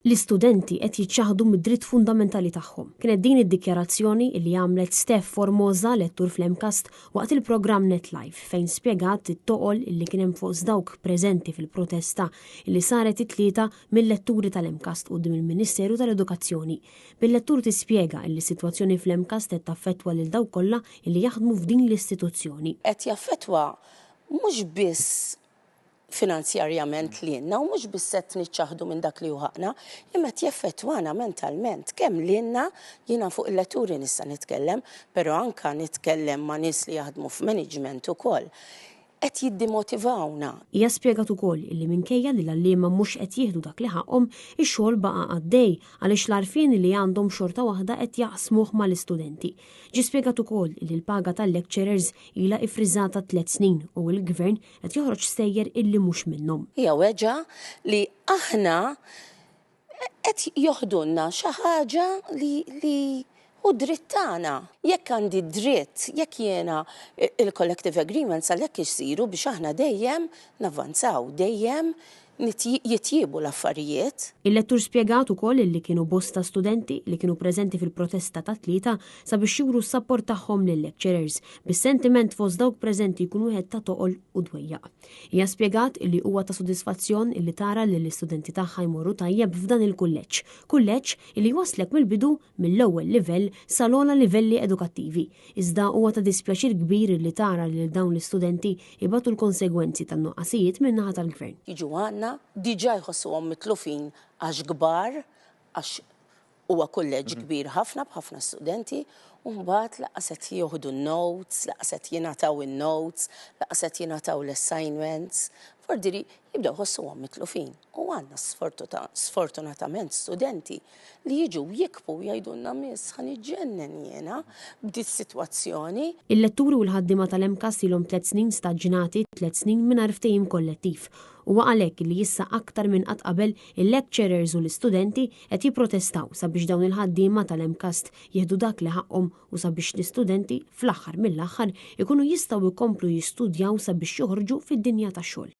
L-istudenti qed jiċċaħħdu mid-dritt fundamentali tagħhom. Kienet din id-dikjarazzjoni li għamlet Steph Formosa, lettur fl-MCAST, waqt il-programm Net Live fejn spjegat it-toqol li kien hemm fost dawk preżenti fil-protesta li saret it-Tlieta mil-letturi tal-MCAST quddiem il-Ministeru tal-Edukazzjoni. Bil-lettur tispjega li s-sitwazzjoni fl-MCAST qed taffettwa lil dawk kollha li jaħdmu f'din l-istituzzjoni. Qed jaffettwa mhux biss finanzjarjament lilna u mhux biss qed niċċaħħdu minn dak li hu ħaqna, imma qed jeffettwana mentalment kemm lilna, jiena fuq il-letturi nista' nitkellem, però anke nitkellem ma' nies li jaħdmu f'management ukoll. Qed jiddimotivawna. Hija spjegat ukoll illi minkejja li l-għalliema mhux qed jieħdu dak li ħaqqhom, ix-xogħol baqa' għaddej għaliex l-għarfien li għandhom xorta waħda qed jaqsmuh mal-istudenti. Ġie spjegat ukoll illi l-paga tal-lecturers ilha iffriżata tlett snin u l-Gvern Qed joħroġ stejjer illi mhux minnhom. Hija weġgħa li aħna qed joħdulna xi ħaġa li li hu dritt tagħna. Jekk għandi dritt, jekk jiena il-collective agreements għalhekk isiru biex aħna dejjem navvanzaw, dejjem jitjiebu l-affarijiet. Il-lettur spjegat ukoll illi kienu bosta studenti li kienu preżenti fil-protesta tat-Tlieta sabiex juru s-sapport tagħhom lil-lecturers, bis-sentiment fost dawk preżenti jkun wieħed ta' toqol u dwejjaq. Hija spjegat illi huwa ta' sodisfazzjon illi tara lill-istudenti tagħha jmorru tajjeb f'dan il-kulleġġ, kulleġġ illi jwasslek mill-bidu mill-ewwel livell sal-ogħla livelli edukattivi. Iżda huwa ta' dispjaċir kbir li tara lil dawn l-istudenti jbatu l-konsegwenzi tan-nuqqasijiet min-naħa tal-Gvern. Jiġu għandna, diġà jħossuhom mitlufin għax kbar, għax huwa kulleġġ kbir ħafna b'ħafna studenti, u mbagħad lanqas qed jieħdu n-notes, lanqas qed jingħataw in-notes, lanqas qed jingħataw l-assignments. Fordiri jibdew jħossuhom mitlufin. U għandna sfortunatament studenti li jiġu jikbu jgħidulna miss ħa niġġennen jiena b'dis-sitwazzjoni. Il-letturi u l-ħaddiema tal-MCAST ilhom tlett snin staġnati, tlett snin mingħajr ftehim kollettiv. Huwa għalhekk li issa aktar minn qatt qabel il-lecturers u l-istudenti qed jipprotestaw sabiex dawn il-ħaddiema tal-MCAST jieħdu dak li ħaqqhom u sabiex l-istudenti fl-aħħar mill-aħħar ikunu jistgħu jkomplu jistudjaw sabiex joħorġu fid-dinja tax-xogħol.